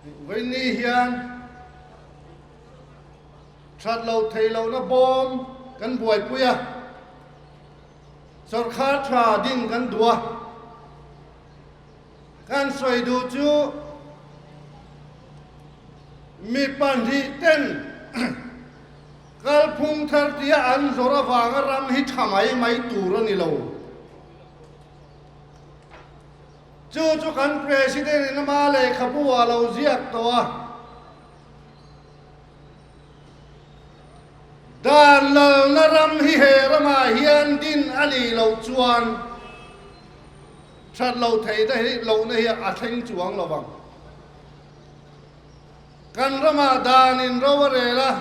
Vawiinni hian that loh theih lohna bawm kan buaipui a, sawrkhar tha ding kan duh a, kan sawi duh chu mi pahnih ten kalphung thar tia an zawrh avanga ram hi tha mai mai tur a ni lo. Chu chu kan President in ama lehkhabu ah lo ziak tawh a, Dan lalna ram hi he ramah hian din a nih loh chuan that loh theihna hi lohna hi a thleng chuang lo vang. Kan ramah dan in ro a rel a,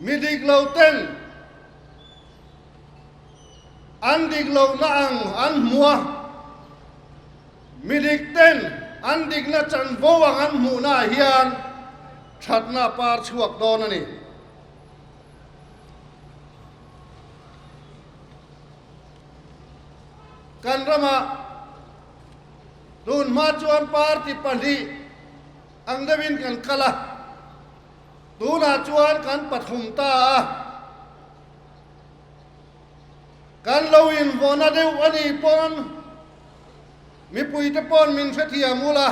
mi dik lo ten An dik lohna ang an hmu a, mi dik ten an dikna chanvo ang an hmuhnaah hian thatna a par chhuak dawn a ni. Kan ramah tun hma chuan party pahnih ang deuhin kan kal a, tunah chuan kan pathum ta a. Kan lo invawna deuh a nih pawn mipuite pawn min hrethiam ul a,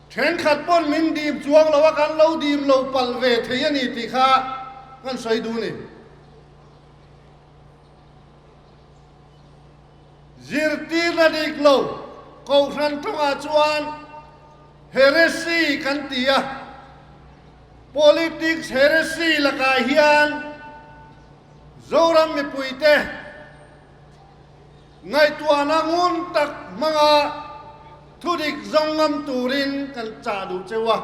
thenkhat pawn min dim chuang lo a, kan lo dim lo palh ve thei a ni tih kha kan sawi duh a ni. Zirtirna dik lo Kohhran tawngah chuan Heresy kan ti a, politics heresy lakah hian Zoram mipuite ngaihtuahna ngun tak hmanga thudik zawng ngam turin kan chah duh cheu a.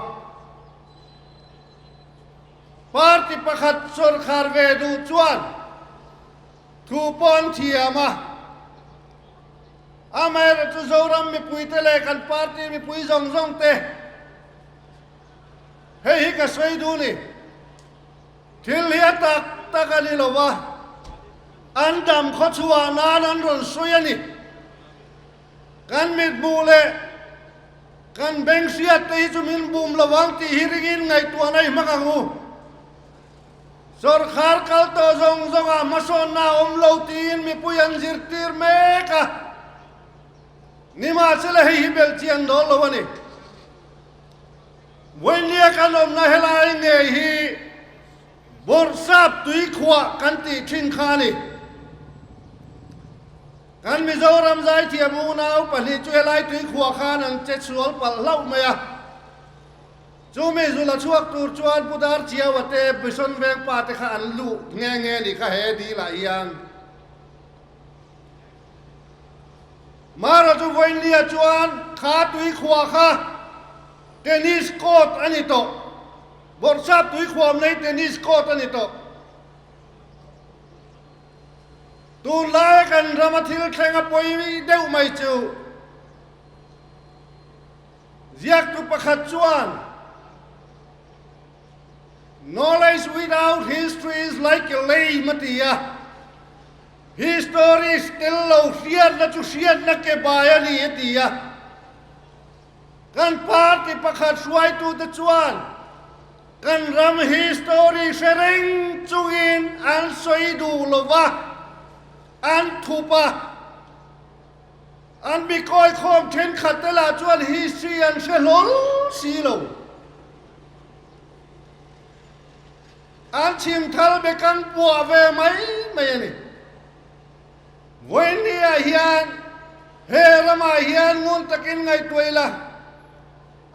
Party pakhat sawrkhar ve duh chuan thu pawh an thiam a. Amaherawhchu Zoram mipuite leh kan party mipui zawng zawng te hei hi ka sawi duh ni. Thil hi a tak tak a ni lo va, an dam khawchhuah nan an rawn sawi a ni. Kan mithmuh leh kan beng hriat te hi chu min bum lo ang tih hi ringin ngaihtuahna i hmang ang u. Sawrkhar kal tawh zawng zawngah hmasawnna a awm lo tiin mipui an zirtir mek a, nimahsela hei hi belhchian dawn lo a ni. Vawinia kan awmna helai ngei hi Bawrhsap tuikhuah kan tih thin kha a ni. Kan Mizoram zaithiam unau pahnih chu helai tuikhuah khan an che sual palh hlauh mai a. Chu mi zul a chhuak tur chuan Pu Dar Chiaua te Bison veng pa te kha an luh nghe nghe ni kha he dil ah hian Mara chu Vawiinlia chuan kha tuikhuah kha tennis court a ni tawh. Bawrhsap tuikhuam nei tennis court a ni tawh. Tunlaia kan rama thil thleng a pawi deuh mai chu Ziaktu pakhat chuan, Knowledge without history is like a lame a ti a, History tel lo hriatna chu hriatna ke bai a ni a ti a. Kan party pakhat hruaitute chuan kan ram history hre reng chungin an sawi duh lo va, an thup a. An mi kawikhawm thenkhat te lah chuan history an hre hlawl si lo. An chhim thal be kan puah ve mai mai a ni. Vawiinni ah hian he ramah hian ngun takin ngaihtuah ila,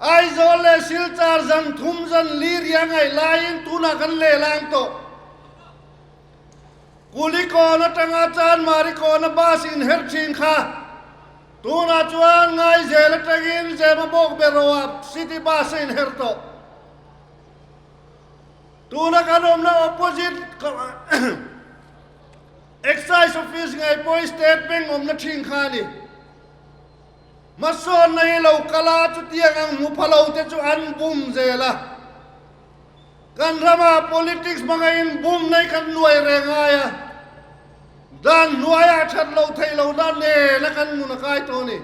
Aizawl leh Silchar zan thum zan li ria ngaih laiin tunah kan lehlang tawh. Kulikawn atanga Chanmarikawna bus inher thin kha tunah chuan Ngaizel atangin Zemabawk Beroa city bus a inher tawh. Tuna kan awmna opposite Excise office ngei pawhin State Bank awmna thin kha a ni. Hmasawnna hi lo kal a, chutiang ang hmu pha lo te chu an bum zel a. Kan rama politics hmanga in bum nei kan nuai reng ngai a. Dan hnuaiah that lo theih lo na nen a kan nun a kai tawh a ni.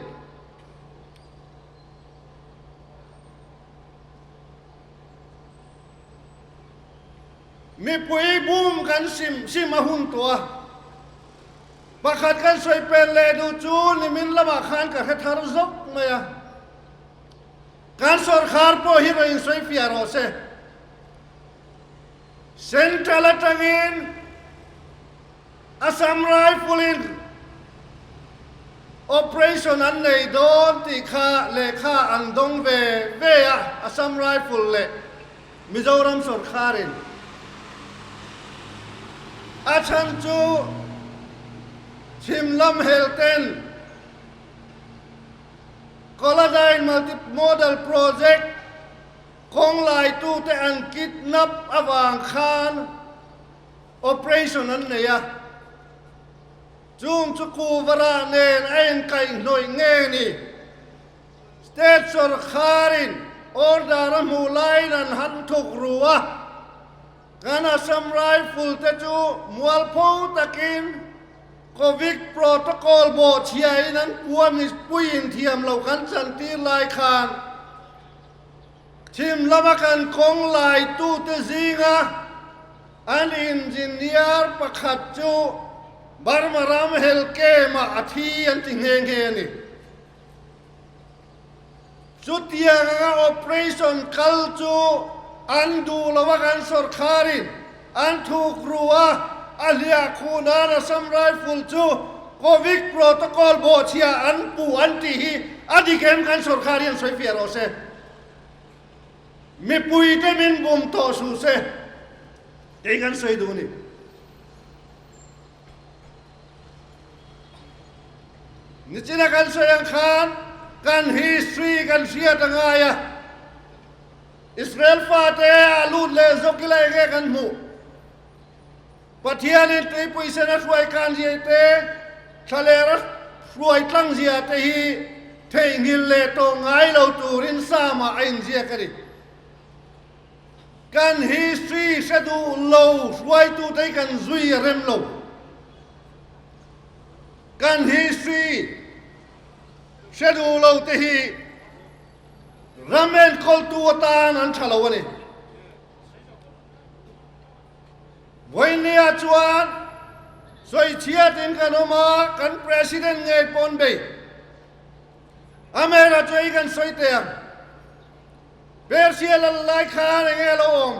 Mipui bum kan sim sim a hun tawh a, pakhat kan sawi pel leh duh chu nimin lamah khan ka hre thar zawk mai a, kan sawrkhar pawh hi rawn insawi fiah rawh se. Central atangin Assam Rifle-in operation an nei dawn tih kha lehkha an dawng ve ve a, Assam Rifle leh Mizoram sawrkharin. A chhan chu chhim lam helten Koladyne Multimodal Project Kawng laitute an kidnap avang khan operation an nei a, chung chu Kuvara nen a inkaihhnawih nge ni? State sawrkharin order a hmuh laiin an han thuk ru a, kan Assam Rifle te chu mualpho takin Covid protocol bawhchhiain an pua mipuiin thiam lo kan chantir lai khan Chhim lama kan kawng laitute zinga an engineer pakhat chu Burma ram hel camp-ah a thi an ti nghe nghe a ni. Chutiang anga operation kal chu an duh lo a, kan sawrkharin an thuk ru a, a hliah khuh nan Assam Rifle chu Covid protocol bawhchhia an puh an tih hi a dik em kan sawrkhar hian sawi fiah rawh se. Mipuite min bum tawh suh se tih kan sawi duh a ni. Nichina kan sawi ang khan kan history kan hriat a ngai a, Israel fate a lut leh zawk ila enge kan hmuh? Pathianin tuipui sen a hruai kan zia te, thlaler a hruai tlang zia te hi theihnghilh leh tawh ngai lo turin Psalm-ah a inziak a ni. Kan history hre duh lo hruaitute hi kan zui a rem lo. Kan history hre duh lo te hi ram enkawltu atan an tha lo a ni. Vawinia chuan sawichhiatin kan awm a, kan President ngei pawn bei. Amera chu ei kan sawi teh ang. Persia lal lai khan eng nge a lo awm?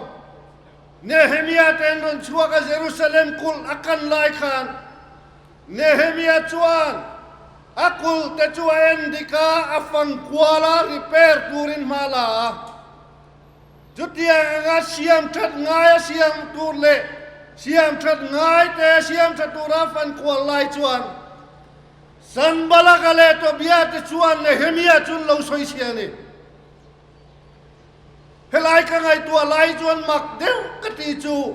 Nehemia te an rawn chhuak a, Jerusalem kulh a kan lai khan Nehemia chuan a kulh te chu a en dik a, a fang kual a, repair turin hma la a. Chutiang anga siam that ngai a siam tur leh siam that ngai te siam tha tura fan kual lai chuan Sanbalaka leh Tobia te chuan Nehemia chu an lo sawi chhia a ni. Helai ka ngaihtuah lai chuan mak deuh ka tih chu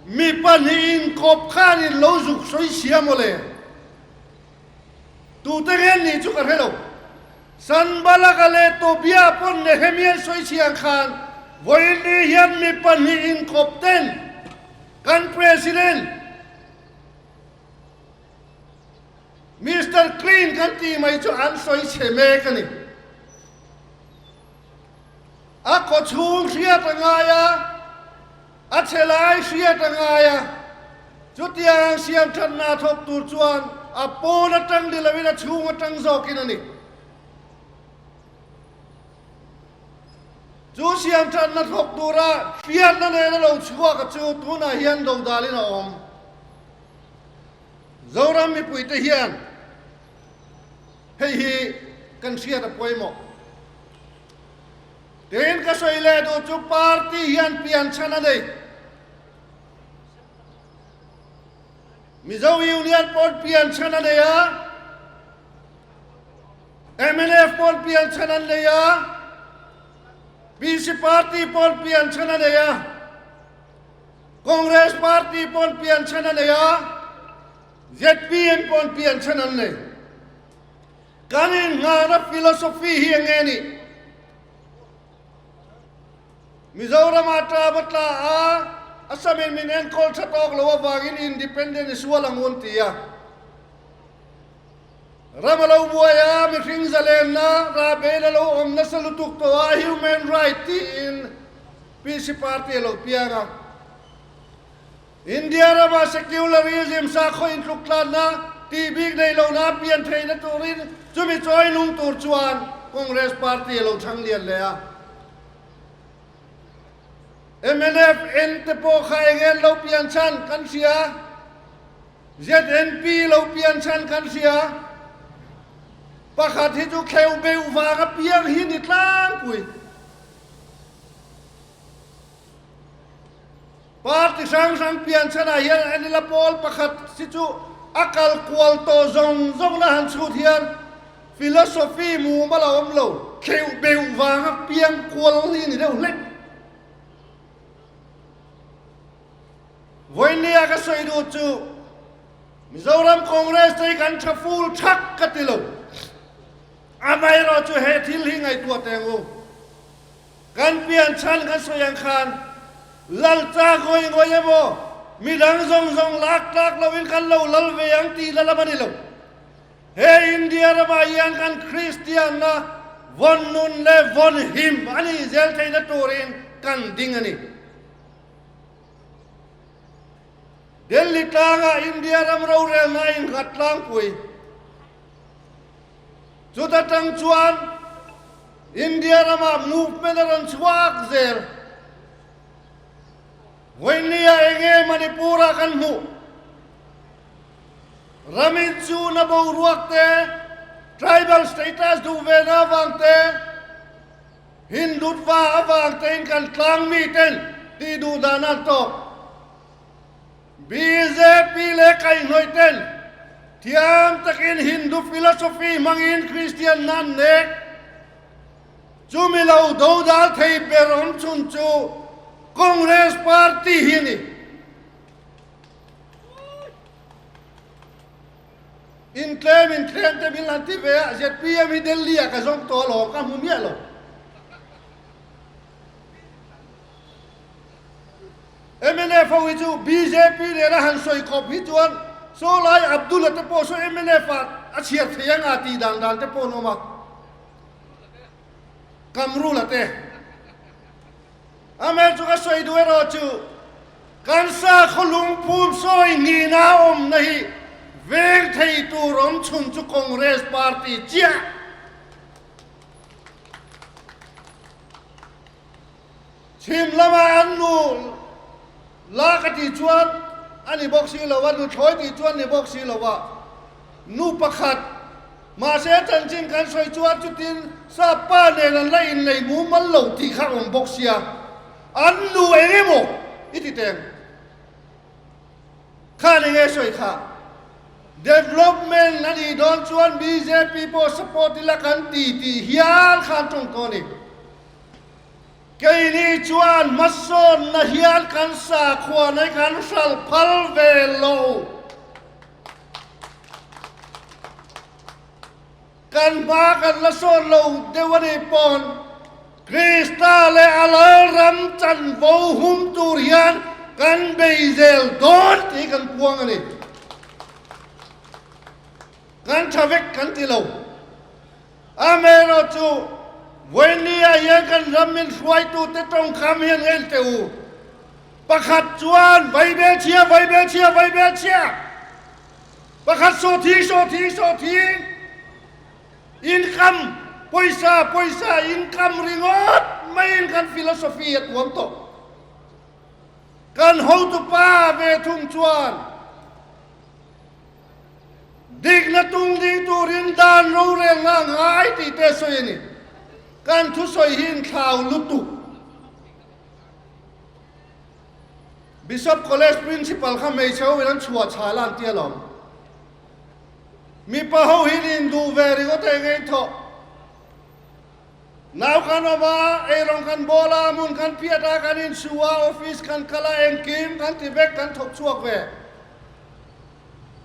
mi pahnihin kawp khan in lo zuk sawi chhia mawle. Tute nge nih chu ka hre lo. Sanbalaka leh Tobia pawn Nehemia an sawi chhia ang khan vawiin hian mi pahnihin kawp ten kan President, Mister Clean kan tih mai chu an sawi chhe mek a ni. A kawchhung hriat a ngai a, a chhe lai hriat a ngai a, chutiang ang siam thatna thawk tur chuan a pawn atang ni loin a chhung atang zawkin a ni. Chu siam thatna thawk tura hriatna nena lo chhuak a chu tunah hian dodalin a awm. Zoram mipuite hian hei hi kan hriat a pawimawh. Tin, ka sawi leh duh chu party hian pian chhan a nei. Mizo Union pawn pian chhan a nei a, mnf pawn pian chhan an nei a, PC party pawn pian chhan a nei a, Congress party pawn pian chhan a nei a, zpm pawn pian chhan an nei. Kan inngahna philosophy hi eng nge nih? Mizoram-ah ṭap a tla a, Assam-in min enkawl ṭha tawk lo avangin independent i sual ang un ti a. Ram a lo buai a, mihring zalenna rahbel a lo awm nasa lutuk tawh a, human right tiin PC party a lo piang a. India rama secularism sakhaw intluktlanna tih bik nei lohna a pian theihna turin chumi chawi nung tur chuan Congress party a lo chhang lian leh a. Mnf en te pawh kha eng en lo pian chhan kan hria. ZNP lo pian chhan kan hria. Pakhat hi chu kheuh beuh vang a piang hi ni tlangpui. Party hrang hrang pian chhanah hian an ila pawl pakhat si chu a kal kual tawh zawng zawng na han chhut hian philosophy mumal a awm lo, kheuh beuh vanga piang kual hi ni deuh hlek. Vawinia ka sawi duh chu Mizoram Congress te hi kan tha full thak ka ti lo. Amaherawhchu he thil hi ngaihtuah teh ang u. Kan pian chhan kan sawi ang khan lal tlak ngawi ngawi emaw midang zawng zawng lak tlak loin kan lo lal ve ang tih la lam a ni lo. He India ramah hian kan Kristianna vawn nun leh vawn him a nih zel theihna turin kan ding a ni. Delhi tlangah India ram rorelna a innghat tlangpui. Chuta tang chuan India ramah movement a rawn chhuak zel. Vawinia enge Manipur-ah kan hmuh? Ram inchuna boruak te, tribal status duh vena avang te, Hindutva avang tein kan tlang miten tih duh dan an tawk. Bjp leh kaihhnawih ten thiam takin Hindu philosophy hmangin Kristian na an nek. Chumi lo dodal thei ber awm chhun chu Congress party hi a ni. Intlem intlem te min han ti ve a, zpm hi Delhi ah ka zawng tawh alawm, ka hmu miah lo. Mnf ho hi chu bjp nena han sawi khawp hi chuan saw lai Abdul-a te pawh saw mnf ah a chhiar thei anga tih dan dan te pawh an awm a, Kamrula te. Amel chu ka sawi duh erawh chu kan sakhaw lungphum sawi hnihna awmna hi veng thei tur awm chhun chu Congress party chiah. Chhim lama an nu la ka tih chuan a ni bawk si lo a, nuthlawi tih chuan ni bawk si lo a, nu pakhat mahse chanchin kan sawi chuan chutin sap pa nen an la innei mumal lo tih kha awm bawk sia, an nu eng emaw i ti teng. Khan enge sawi kha? Development a nih dawn chuan bjp pawh support ila kan ti tih hial khan tawng tawh a ni. Keini chuan hmasawnna hian kan sakhua nei kan hralh phal ve lo. Kan hma kan la sawn lo deuh a nih pawn Krista leh a Lalram chanvo hum tur hian kan bei zel dawn tih kan puang a ni. Kan tha vek kan ti lo. Amaherawhchu, vawinia hian kan ram min hruaitute tawngkam hian en teh u. Pakhat chuan vaibelchhia, vaibelchhia, vaibelchhia! Pakhat sawhthing, sawhthing, sawhthing! Income, pawisa, pawisa, income ringawt maiin kan philosophy a tuam tawh. Kan hotupa ve thung chuan Dikna tung ding turin dan rorelna a ngai tih te sawi a ni. Kan thusawi hi inthlau lutuk. Bishop College Principal kha hmeichhe ho in an chhuah chhal a an ti alawm. Mipa ho hi in induh ve ringawt a eng eng thawh. Nau kan awm a, eirawng kan bawl a, hmun kan phiat a, kan insu a, office kan kal a, engkim kan ti vek, kan thawk chhuak ve.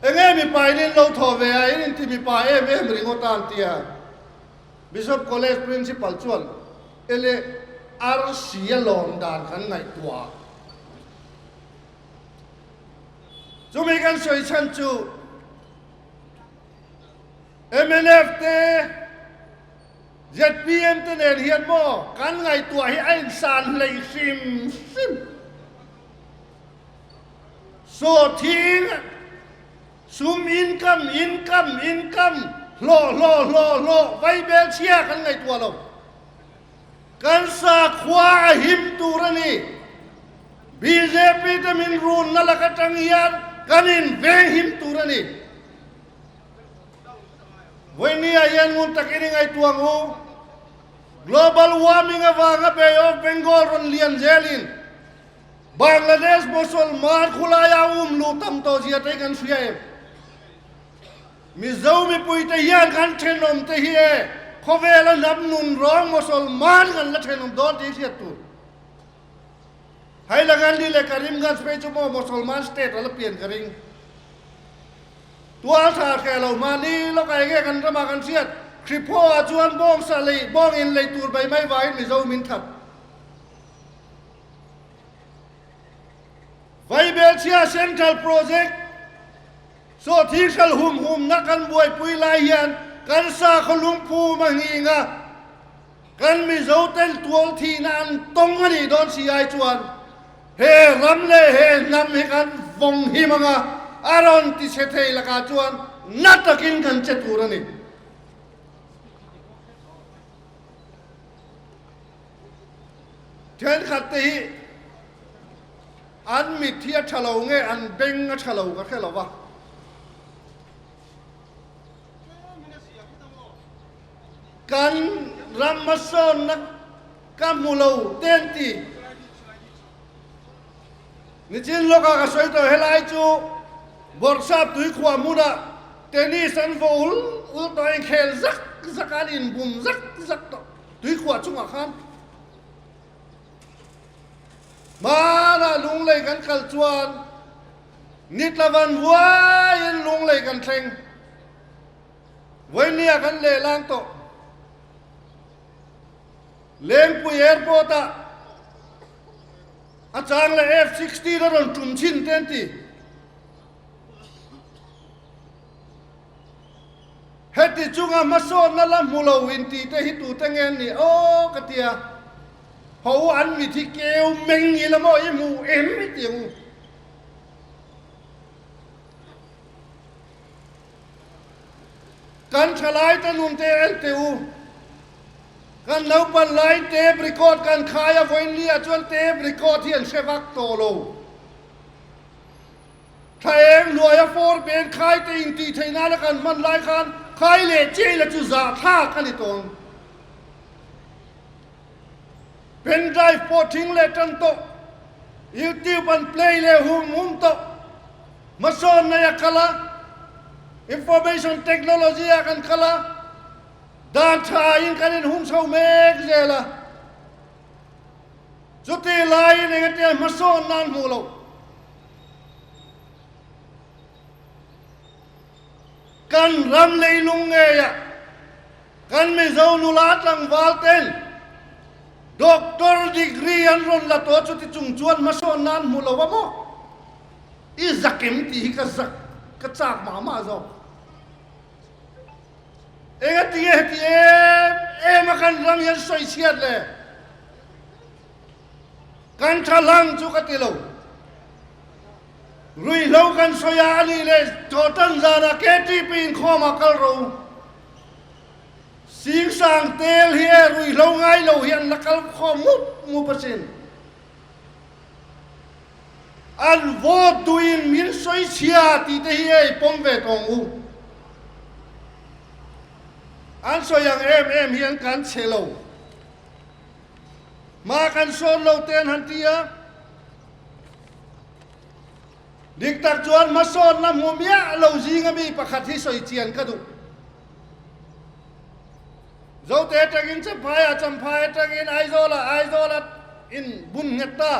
Enge mipa in in lo thawh ve a, in inti mipa em em ringawt a an ti a. Bishop College Principal chuan ele arsi a lawm dan kan ngaihtuah a. Chumi kan sawi chhan chu. Mnf te, zpm te nen hian maw kan ngaihtuah hi a insan hlei hrim hrim. Sawhthing sum income, income, income, hlawh, hlawh, hlawh, hlawh, vaibel chhia kan ngaihtuah lo. Kan sakhua a him tur a ni. Bjp te min runna lak atang hian kan inveng him tur a ni. Vawinia hian ngun takin i ngaihtuah ang u. Global warming avanga Bay of Bengal rawn lian zelin Bangladesh Mosolman khulaia um luh tam tawh zia te hi kan hria em? Mizo mipuite hian kan thenawm te hi e khawvela hnam nun rawng Mosolman kan la thenawm dawn tih hriat tur. Hailakandi leh Karimganj phei chu maw Mosolman state a la pian ka ring. Tual tha hreh lo mahni lawk eng nge kan ramah kan hriat Hriphaw ah chuan bawngsa lei bawng in lei tur bai mai vangin Mizo min that. Vaibelchhia Central Project Sawhthing hral hum humna kan buaipui lai hian kan sakhaw lungphum a nghing a, kan Mizo ten tual thihna an tawng a nih dawn si ai chuan he ram leh he hnam hi kan vawng him ang a, a rawn ti chhe thei lakah chuan na takin kan che tur a ni. Thenkhat te hi an mit hi a tha lo nge an beng a tha lo ka hre lo va. Kan ram hmasawnna ka hmu lo te an ti. Nichin lawkah ka sawi tawh helai chu Bawrhsap tuikhuah hmunah tennis an vaw ul ul tawh a, inkhel zak zak a, an inbum zak zak tawh tuikhuah chungah khan. Hmanah lunglei kan kal chuan nitla van vuaiin lunglei kan thleng. Vawinia kan lehlang tawh. Lengpui Airport-ah a chang leh F-16 a rawn tum chhin te an ti. Heti chunga hmasawnna la hmu lo intih te hi tute nge an nih aw ka ti a, ho an mit hi keu meng ila maw i hmu em i ti ang u. Kan thalaite nun te en teh u. Kan naupan lai tape record kan khai a vawiin ah chuan tape record hi an hre vak tawh lo. Thla eng hnuaia four band khai te intih theih nana kan hman lai khan khai leh chei la chu zah thlak a ni tawh ang. Pen drive pawh thing leh tan tawh, YouTube an play leh hum hum tawh, hmasawn nei a kal a, information technology ah kan kal a, dan tha in kan inhung chho mek zel a. Chuti laiin engatia hmasawn nan hmuh loh. Kan ram leilung ngeiah kan Mizo nula tlangval ten Doctor degree an rawn la tawh chuti chung chuan hmasawn nan hmu lo a maw? I zak em tih hi ka zak ka chak mah mah zawk. Engatinge heti em em a kan ram hian sawi chhiat le? Kan tha hlang chu ka ti lo. Ruihhlo kan sawi a, a nih leh Thawhtan zanah KTP inkhawm ah kal ro. Singsang tel hi e ruihhlo ngai lo hi an la kal khawm mup mup asin. An vote duhin min sawi chhia tih te hi e i pawm ve tawng u. An sawi ang em em hian kan chhe lo. Hma kan sawn lo te an han ti a. Dik tak chuan hmasawnna hmu miah lo zinga mi pakhat hi sawi chian ka duh. Zote atangin Champhaiah, Champhai atangin Aizawlah, Aizawlah in bun nghet ta.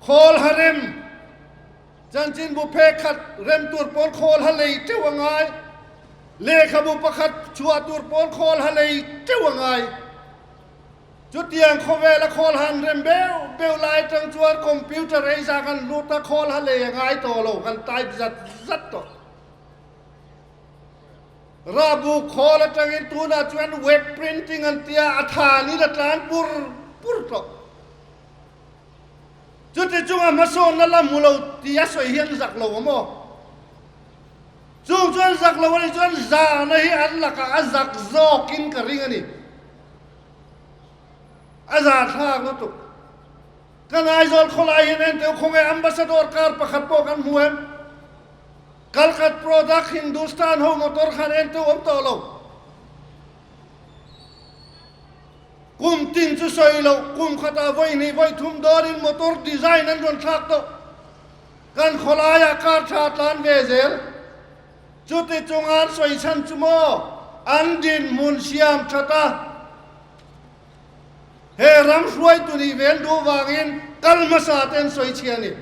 Khawl ha rem, chanchinbu phek khat rem tur pawn khawl ha lei teuh a ngai. Lehkhabu pakhat chhuah tur pawn khawl ha lei teuh a ngai. Chutiang khawvela khawl han rem beuh beuh lai atang chuan computer ei zah kan lut a, khawl ha lei a ngai tawh lo, kan type zat zat tawh. Rahbuk khawl atangin tunah chuan web printing an tia, a thanin a tlan pur pur tawh. Chuti chunga hmasawnna la hmu lo tih a sawi hian zak lo awm aw. Chung chuan zak lo a nih chuan zahna hi an lakah a zak zawkin ka ring a ni. A zahthlak lutuk. Kan Aizawl khawlai hian enteu khawnge Ambassador car pakhat pawh kan hmu em? Kalkat product Hindustan ho motor khan enteu awm tawh lo. Kum tin chu sawi loh, kum khatah vawi hnih vawi thum dawnin motor design an rawn thlak tawh. Kan khawlaiah car tha tlan ve zel. Chuti chunga an sawi chhan chu maw an dinhmun siam that a, he ram hruaitu nih vel duh vangin kal hmasa te an sawi chhia a ni.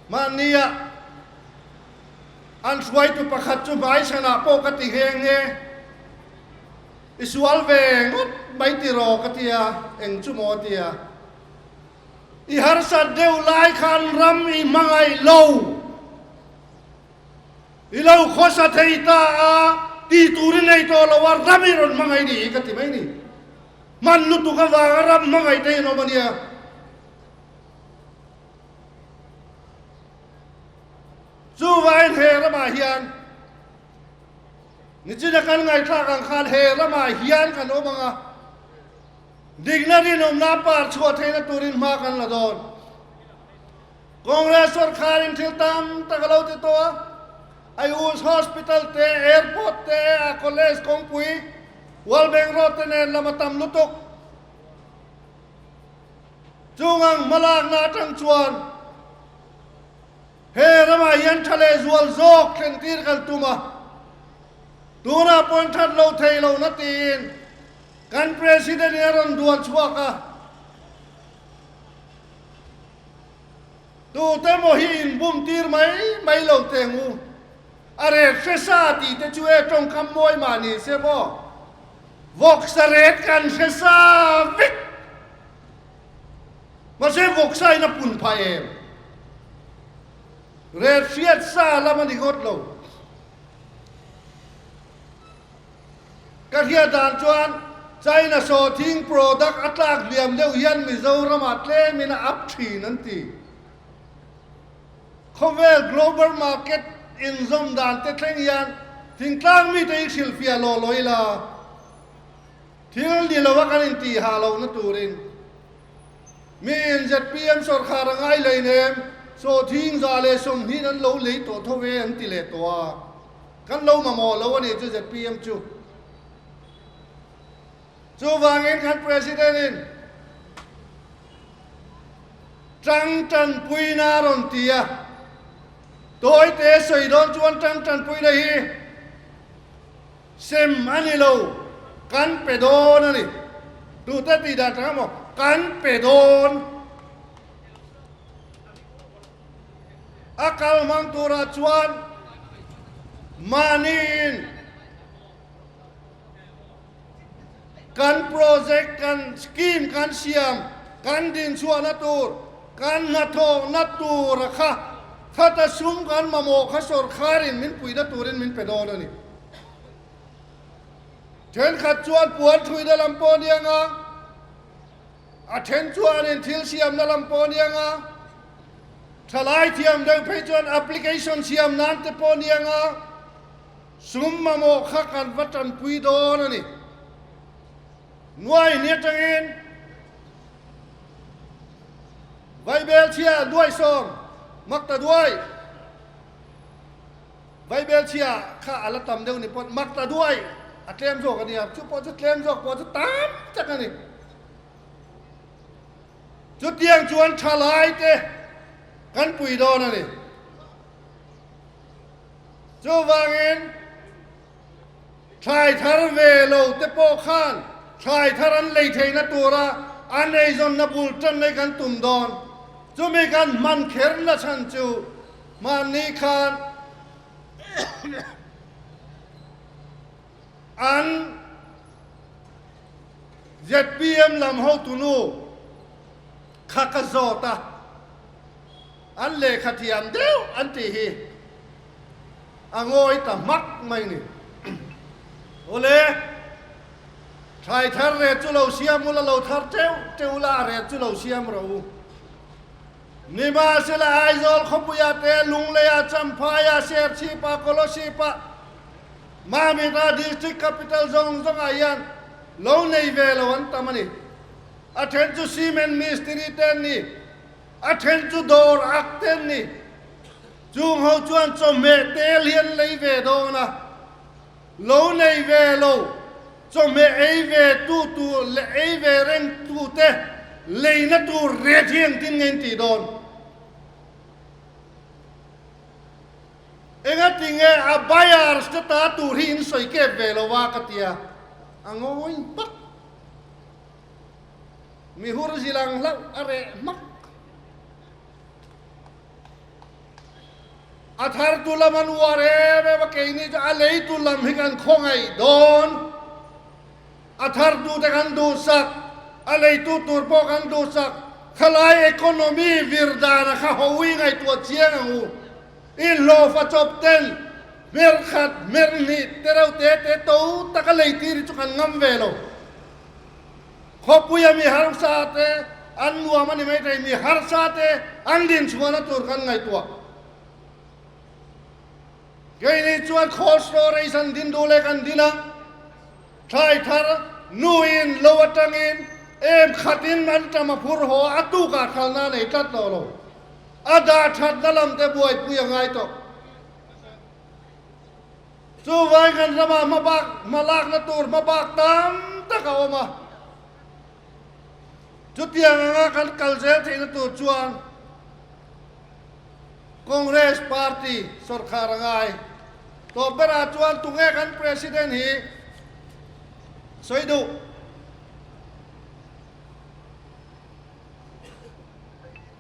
Mahnia an hruaitu pakhat chu hmaichhanah pawh ka ti nghe nghe. I sual ve ngawt mai tiraw ka ti a, eng chu maw a ti a. I harsat deuh lai khan ram i hmangaih lo. I lo khawsa thei ta a, ti tur i nei tawh lo a, ram i rawn hmangaih ni hi ka ti mai ni. Hman lutuk avanga ram hmangaih te hi an awm a nia. Chuvangin he ramah hian Nichina kan ngaihthlak ang khan he ramah hian kan awm ang a, dikna rinawmna par chhuah theihna turin hma kan la dawn. Congress sorkharin thil tam tak a lo ti tawh a, Ayush Hospital te, Airport te, a college kawngpui, World Bank Road te nen lam a tam lutuk. Chung ang hmalakna atang chuan He ramah hian tha leh zual zawk thlen tir kan tum a, tunah pawhin that lo thei lo na tiin kan President in a rawn duan chhuak a, tute maw hi inbum tir mai mai lo teng u, a ret hre sa tih te chu e tawngkam mawi mah ni se maw, vawksa ret kan hre sa vek. Mahse vawksa in a pun phah em? Ret hriat sa lam a ni ngawt lo. Ka hriat dan chuan China sawhthing product a tlak hliam deuh hian Mizoramah tlemin a up thin an ti. Khawvel global market inzawm dan te thleng hian thingtlang mite hi hrilhfiah law law ila. Thil ni lo a kan intih hah lohna turin miin zpm sawrkhar a ngai lei nem sawhthing za leh 20 an lo lei tawh tho ve an ti leh tawh a, kan lo mamawh lo a nih chu zpm chu. Chuvangin kan President in tang tanpuina a rawn ti a, tawite sawi dawn chuan tang tanpuina hi Sem a ni lo, kan pe dawn a ni. Tute tih dan tang emaw, kan pe dawn. A kal hmang turah chuan mahniin kan project, kan scheme kan siam, kan dinchhuahna tur, kan hnathawhna tura kha khata sum kan mamawh kha sawrkharin min puihna turin min pe dawn a ni. Thenkhat chuan puan thuina lam pawh a ni ang a, a then chuanin thil siamna lam pawh a ni ang a, thalai thiam deuh phei chuan application siam nan te pawh a ni ang a, sum mamawh kha kan va tanpui dawn a ni. Nuai ni atangin Vaibel chhia duai sawm mak ta duai. Vaibel chhia kha a la tam deuh ni pawh mak ta duai a tlem zawk a nia, chu pawh chu tlem zawk pawh chu tam tak a ni. Chutiang chuan thalai te kan pui dawn a ni. Chuvangin thlai thar ve lo te pawh khan thlai thar an lei theihna tura an eizawnna bul tan mai kan tum dawn. Chumi kan hman kherna chhan chu Mahni khan an Zpm lam hotunu kha ka zawt a, an lehkha thiam deuh an tih hi a ngawi ta hmak mai ni. Awle, thlai thar ret chu lo siam ula, lo thar teuh teuh ula, a ret chu lo siam rawh u. Nimahsela Aizawl khawpuiah te, Lungleiah, Champhaiah, Serchhipah, Kolosipah, Mamita District Capital zawng zawngah hian lo nei ve lo an tam a ni. A then chu cement mistiri te an ni, a then chu dawr ak te an ni. Chung ho chuan chawhmeh tel hi an lei ve dawn a, lo nei ve lo, chawhmeh ei ve tu tur leh ei ve reng tu te leina tur ret hi engtin nge in tih dawn? Engatinge a buyers te ta tur hi in sawi kep ve lo a ka tia, a ngawi hmak. Mi hur zilang hlauh a reh hmak. A thar tu lam an uar em em a, keini chu a lei tu lam hi kan khawngaih dawn. A thar tu te kan duhsak, a lei tu tur pawh kan duhsak. Khalai economy vir dana kha hawi ngaihtuah chiang ang u. Inhlawhfa chawp ten hmer khat, hmer hnih te reuh te te to taka lei tir hi chu kan ngam ve lo. Khawpuia mi harsa te an nuam a ni mai thei, mi harsa te an dinchhuahna tur kan ngaihtuah. Keini chuan cold storage an din duh leh kan din a, thlai thar nuin lo atangin em khatin an tam a phur haw a, a tukah thalna a nei tlat lo lo. A dah thatna lam te buaipui a ngai tawh. Chuvangin kan ramah hmabak hmalakna tur hmabak tam tak a awm a. Chutiang anga kan kal zel theihna tur chuan Congress party sawrkhar a ngai. Tawp berah chuan tunge kan President hi sawi duh?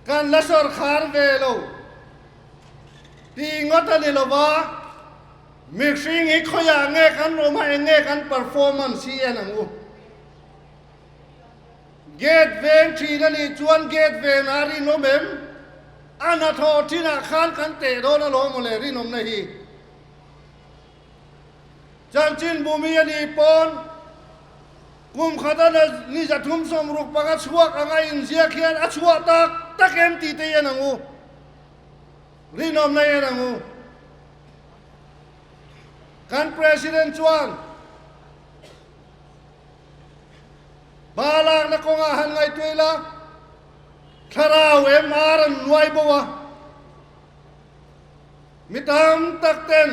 Kan la sawrkhar ve lo tih ngawt a ni lo va, mihring hi khawiah nge kan awm a, eng nge kan performance hi en ang u. Gate veng thin a nih chuan gate venah rinawm em? A hnathawh thinah khan kan teh dawn alawm maw le rinawmna hi. Chanchin bumi a nih pawn kum khata ni 365 chhuak anga inziak hian a chhuah tak tak em tih te hi en ang u. Rinawmna hi en ang u. Kan President chuan Ba lakna kawngah han ngaihtuah ila, thlarau MR an nuai bo a. Mi tam tak ten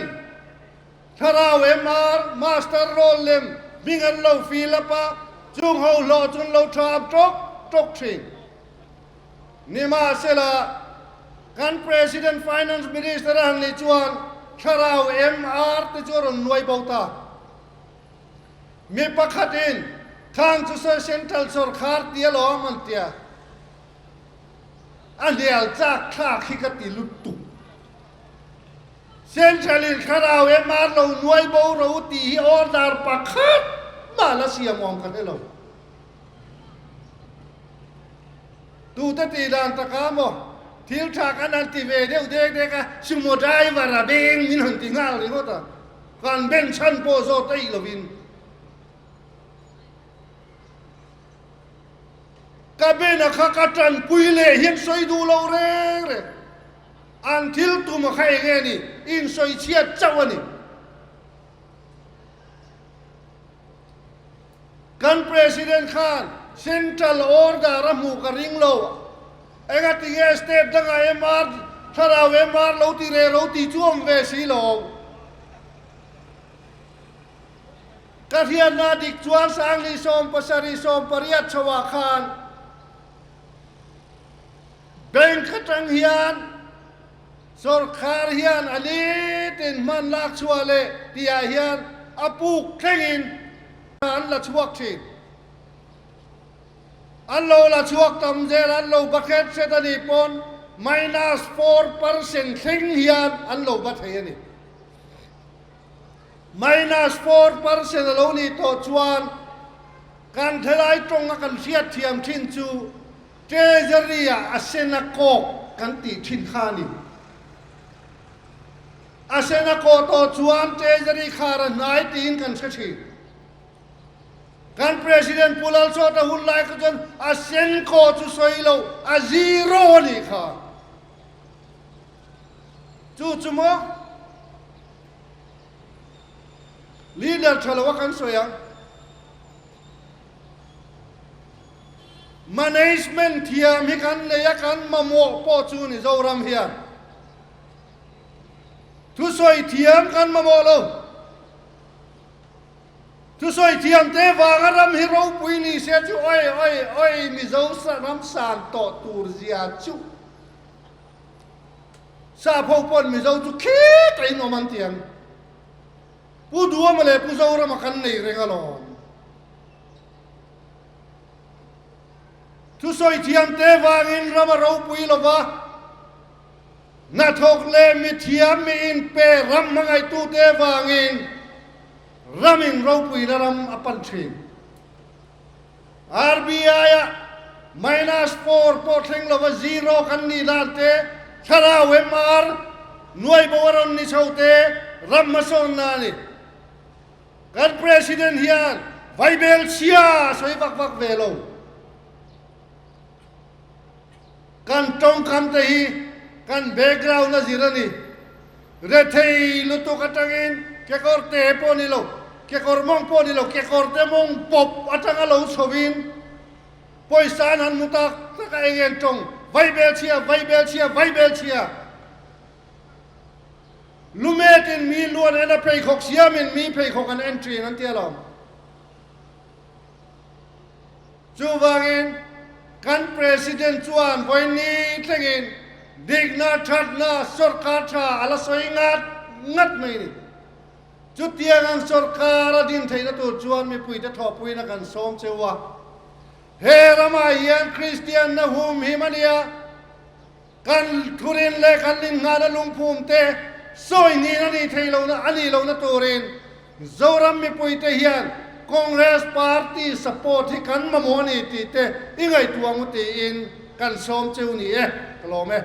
thlarau MR master roll lem hming an lo fill up a, chung ho hlawh chu an lo tha tawk tawk thin. Nimahsela, kan President Finance Minister a han nih chuan thlarau MR te chu a rawn nuai bo ta. Mi pakhatin khang chu sawi Central sawrkhar ti alawm an tia. A hnial chak thlak hi ka ti lutuk. Central in thlarau MR lo nuai bo ro tih hi order pakhat mah la siam awm ka hre lo. Tute tih dan taka maw thil tha kan han ti ve deuh dek dek a, sumo driver a beng min han ti nghal ringawt a. Kan ben chhan pawh zawt eih lovin ka bena kha ka tanpui leh hian sawi duh lo reng reng. An thil tum a kha eng nge ni? Insawi chhiat chauh a ni. Kan President khan Central order a hmuh ka ring lo. Engatinge state dangah MR thlarau MR lo ti reh lo tih chu awm ve si lo. Ka hriatna dik chuan Sangli 70 18 chhoah khan bank atang hian sawrkhar hian a nitin hman lak chhuah leh tihah hian a puk thlengin an la chhuak thin. An lo la chhuak tam zel, an lo ba hret hret a nih pawn minus 4% thleng hian an lo ba thei a ni. Minus 4% a lo nih tawh chuan. Kan thelai tawnga kan hriatthiam thin chu Treasury-ah a sen a kawk kan tih thin kha a ni. A sen a kawh tawh chuan Treasury khar a hnai tiin kan hre thin. Kan President Pu Lalsawta hun lai kha chuan a sen kawh chu sawi lo, a zero a nih kha. Chu chu maw? Leader tha lo a kan sawi ang. Management thiam hi kan nei a, kan mamawh pawh chu ni Zoram hian. Thusawi thiam kan mamawh lo. Thusawi thiam te vanga ram hi ropui ni se chu oi oi oi Mizo ram san tawh tur zia chu. Sap ho pawn Mizo chu khit a inawm an ti ang. Pu Duama leh Pu Zorama kan nei reng alawm. Thusawi thiam te vangin ram a ropui lo va, hnathawk leh mithiam mi inpe ram hmangaihtute vangin ramin ropuina ram a pan thin. RBI-ah minus four pawh thleng lova zero kan nih dan te, thlarau MR nuai bo a rawn ni chho te ram hmasawnna a ni. Kan President hian vaibel chhia a sawi vak vak ve lo. Kan tawngkam te hi kan background a zir a ni. Rethei lutuk atangin kekawr te pawh ni lo, kekawr mawng pawh ni lo, kekawr te mawng pawp atanga lo chhovin pawisa an han hmu tak tak a eng eng tawng, vaibel chhia, vaibel chhia, vaibel chhia. Lumetin mi lu an en a, pheikhawk siamin mi pheikhawk an en thin an ti alawm. Chuvangin, kan President chuan vawiin thlengin dikna, thatna, sawrkar tha a la sawi ngat ngat mai a ni. Chutiang ang sawrkar a din theihna tur chuan mipuite thawhpuina kan sawm cheu a. He ramah hian Kristianna humhim a nia. Kan thurin leh kan inngahna lungphum te sawi nin a nih theih lohna a nih lohna turin Zoram mipuite hian Congress party support hi kan mamawh a ni tih te i ngaihtuah ang u tiin kan sawm cheu ni e, ka lawm e.